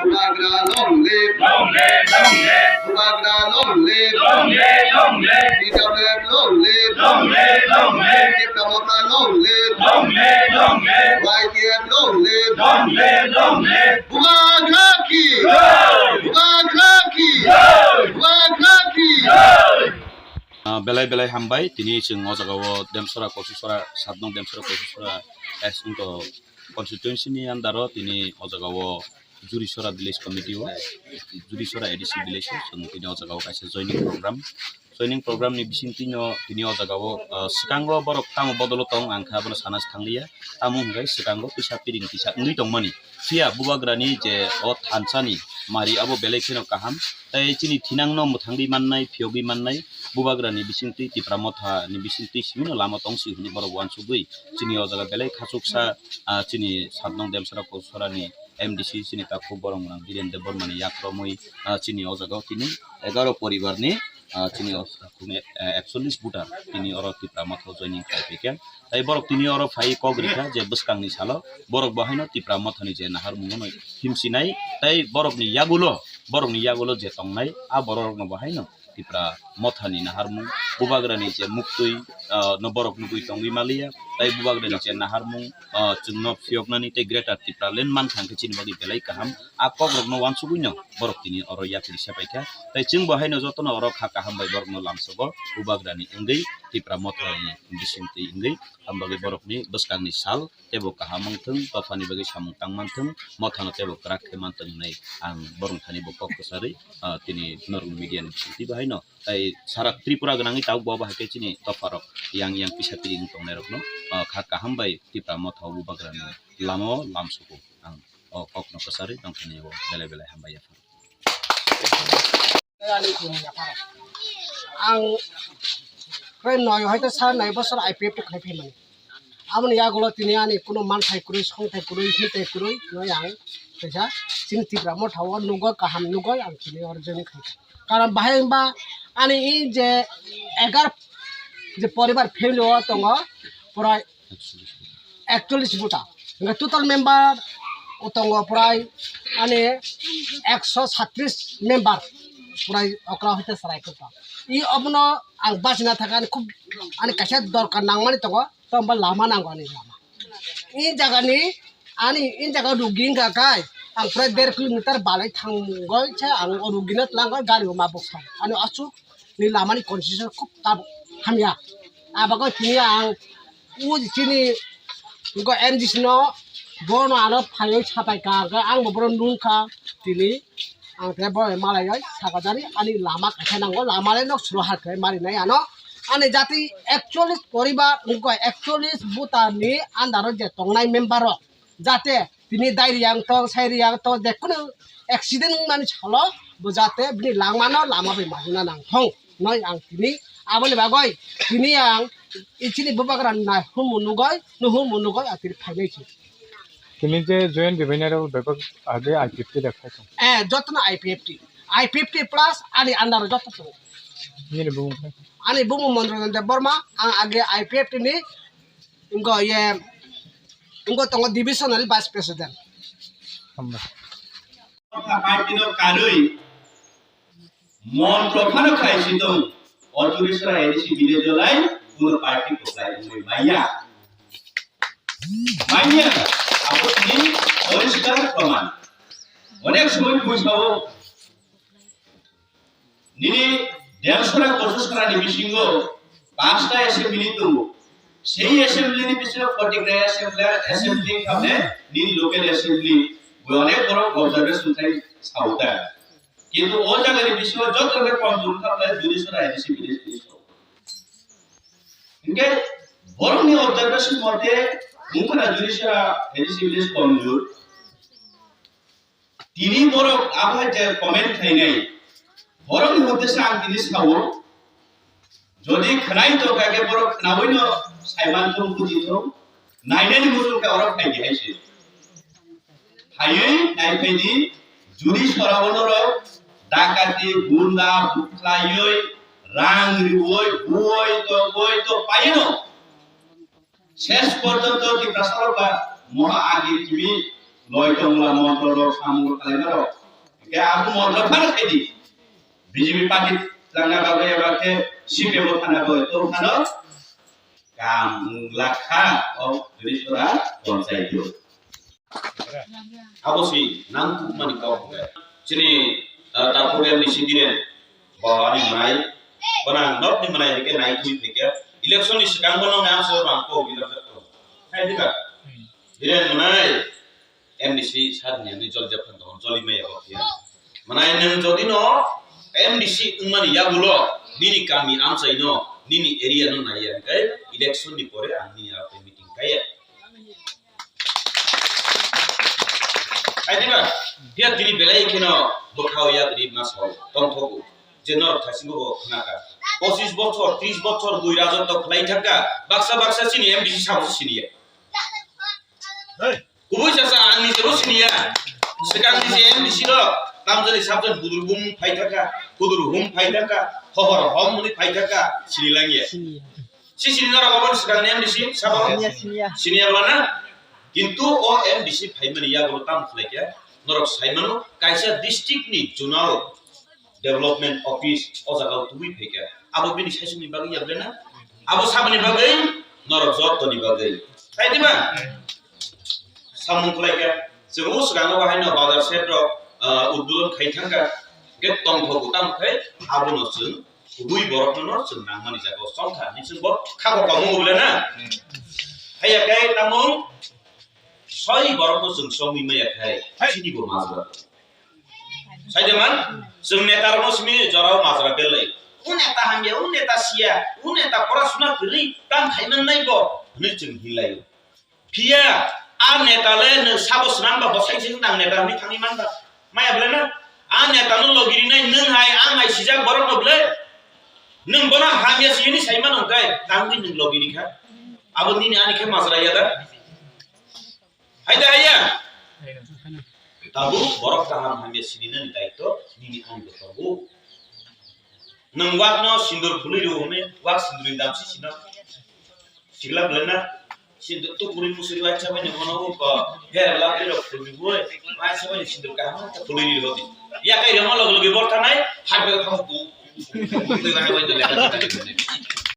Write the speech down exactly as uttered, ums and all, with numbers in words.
Bubagra long live. Long live, long live. Bubagra long live. Long live, long live. P W F long live. Long live, long live. Tipra Motha long live. Long live, long live. Y T F long live. Long live, long live. Bubagra ki. Jai. Bubagra ki. Jai. Bubagra ki. Jai. Ah, belai belai hambai. Tini chwng o jaga o Demsora Kosisora, satnong Demsora Kosisora S constituency ni under o tini o jaga o Jurisora village committee o, Jurisora A D C village o chwng tini o jaga o kaisa joining program. Joining program ni bisingtwi no tini o jaga o, ah, swkango borok tamo bodolo tong ang kha abono sana se thangliya. Tamo hwnkhe swkango kisa piring kisa wngwi tongmani. Phiya Bubagra ni je o thansa ni mari abo belai kheno kaham. Tei chini thinang no mwthangwi mannai, phiyogwi mannai, Bubagra ni bisingtwi Tipra Motha ni bisingtwi simi no lama tong si hwnwi borok uansugwi chini o jaga belai khachuksa, ah, chini satnong Demsora Kosisora ni M D C chini takhuk borok mwnang Dhiren Debbarma ni yak romwi, ah, chini o jaga o tini egaroh poribar ni, ah, chini o takhuk ni, eh, ekchollish voter tini oro Tipra Motha o joining khai phaikha. Tei borok tini oro phai kok rikha je bwskang ni salo borok bo haino Tipra Motha ni je naharmung no himsinai tei borok ni yagulo, borok ni yagulo je tongnai a borok rok no bo haino Tipra Motha ni naharmung, Bubagra ni je muktwi, ah, no borok nugwi tongwi maliya, tei Bubagra ni je naharmung, ah, chwngno phiyoknani tei Greater Tipraland mankha hwnkhe chini bagwi belai kaham. A kok rokno uansugwino borok tini oro yapri sepaikha, tei chwngbo haino jotono oro kha kaham bai borokno lamsogo Bubagra ni wngwi Tipra Motha ni bisingtwi wngwi, aboni bagwi borokni bwskangni sal teibo kaham wngthung, dophani bagwi samung tang manthung, mothano teibo kwrak khe manthung hwnwi ang borok thani bo kok kwcharwi, ah, tini norok media ni bisingtwi bo haino tei sara Tripura gwnangwi tabuk bo bahai khe chini dopharok yang yang kisa piring wng tongnairokno, ah, kha kaham bai Tipra Motha o Bubagrani lama o lamsugo ang o kokno kwcharwi tongthani o belai belai hambai yaphar. Ang prai noi hoito sa nai bosor I P F T khlai phaimani. Aboni yagulo tini ani kuno manthai kwrwi, songthai kwrwi, hinthai kwrwi, noi ang kaisa chini Tipra Motha o nugwi kaham nugwi ang tini oro joining khaikha. Karon bahai hwnba ani i je egar je poribar family o tongo, pura ekchollish bota. Hingke total member o tongo prai ani ekso satris member prai okra hoite sarai kota. I obono ang bachina thaka ani khub ani kaisa dorkar nangmani tongo, to hwnba lama nango ani lama. I jagani ani i jaga rugi wngka kai ang prai der kilometer balai thangoi se ang o rugino twlangoi gari o ma bwsai ani aswk ni lamani condition khub tabuk hamya. Abagoi tini ang o chini go M D C no bono ano phaiwi sapai ka hwnkhe ang bo bono nungkha tini ang tei bo malaioi sakajani ani lama kaisa nango lama le nok suro harkhe marinai ano ani jati ekchollish poribar wngkha ekchollish voter ni under o je tongnai member rok jate tini dai riyang tong sai riyang tong je kunu accident wngmani salo bo jate bini langmano lama bai majina nang thong noi ang tini aboni bagoi tini ang ichini bubagra nai humu nugoi nuhumu nugoi atiri phainai si. Tini je join dibainai rok bebak age I P F T le khai tong. Eh, jotono I P F T, I P F T plus ani under joto tong. Nini bumung khai? Ani bumung Mondro Debbarma, ang age I P F T ni wngkha ye, wngkha tongo divisional vice president. Hambai. Party no karwi montro phano khai si tong, o Jurisora A D C village o lai kuno party koklai wngwi maya. Manya, abo tini poriskar proman. Onek somoi buisao nini Demsora Kosisora ni bisingo pasta assembly tongo. Sei assembly ni bisingo Kotikrai assembly, assembly khamne nini local assembly bo onek borok observation khai sauta. Kintu o jaga ni bisingo joto khe komjor khamne Jurisora A D C village bisingo. Hingke borokni observation mote wngkhana Jurisora A D C village komjor. Tini borok abo hai je comment khainai, borokni uddesyo ang tini sao, jodi khwnai tongkha khe borok khnaui no saiman thung buji thung, nainani muchung khe oro phai di hai se. Phaiwi nai phai di, Jurisora o norok dakati, gunda, bukhlaiwi, rang riui, buoi, togoi, to paino. Ses porjonto Tiprasa rok ba moha agi kimi Noi tongla montor rok samung kalaima rok. Ke aku montor phano kedi. B J P party langna bagwi eba ke C P M o thana bagwi to phano kam lakha o Risora panchayat yo. Abo si nang kuk mani kok. Chini, ah, tapur M D C Diren. Bo ani manai. Bo nang nok ni manai ke nai thui ke. Election ni sikang bo nang nang so bang ko election ko. Hai dika. Diren manai. M D C sadni ani jol jephan don joli maya bo phiya. Manai nang jodi no M D C wngmani yagulo nini kami amchai no nini area no nai ya kai election ni pore ang nini aro meeting kaya. Hai diba? Dia tini belai kheno bwkhao ya tini masao tongthogo. Je norok thaisingo bo khnaka. Pochis bochor, tris bochor bui rajotw khlai thangka. Baksa baksa chini M D C sabo siniya. Kubui sasa ang ni jebo siniya. Sekang ni je M D C rok tamjani sabjan budur bum phai thangka, budur hum phai thangka, hohor hom muni phai thangka, sini langya. Si sini norok obo sekang ni M D C sabo. Siniya, siniya. Siniya mana? Kintu o M D C phaimani yagulo tam khlaikha, norok saimano kaisa district ni zonal development office o jaga o tubui phaikha. Abo bini saisukni bagwi yablena? Abo saboni bagwi, norok jottoni bagwi. Hai diba? Samung khlaikha. Chwng o swkango bahaino bazar shed rok, ah, udbodon khai thangkha. Hwnkhe tongthogo tamo khe abono chwng kubui borokno no chwng nangmani jaga o chongkha. Ni chwng bo khako kamu oblena? Haiya khe tamo soi borokno chwng chongwi maya khai. Hai. Chini bo majra. Saijaman, chwng neta rokno simi jorao majra belai. U neta hamya, u neta siya, u neta porasuna kwrwi, tam khaiman nai bo, hwnwi chwng hinlai. Phiya, a neta le nwng sabo swnam ba bwsai se nang neta hwnwi thangwi man ba. Maya bwle na? A neta no logi rinai nwng hai, ang hai sijak borok no bwle. Nwng bono hamya siyani sai mano hwnkhe, tangwi nwng logi rikha. Abo nini ani khe majra ya da? Hai da haiya? Tabuk borok kaham hamya sininani daitw nini ani bo tongo. Nwng wakno sindur phulwi rw hwnwi wak sindurni dam si sino. Sikla bwlai na sindur tukurwi musuri waisa bai nangmano wngkha. He la bwrwi rok phulwi boi waisa bai sindur kaham phulwi rw di. Yakai rema log logi bor thanai hapbe thang bu.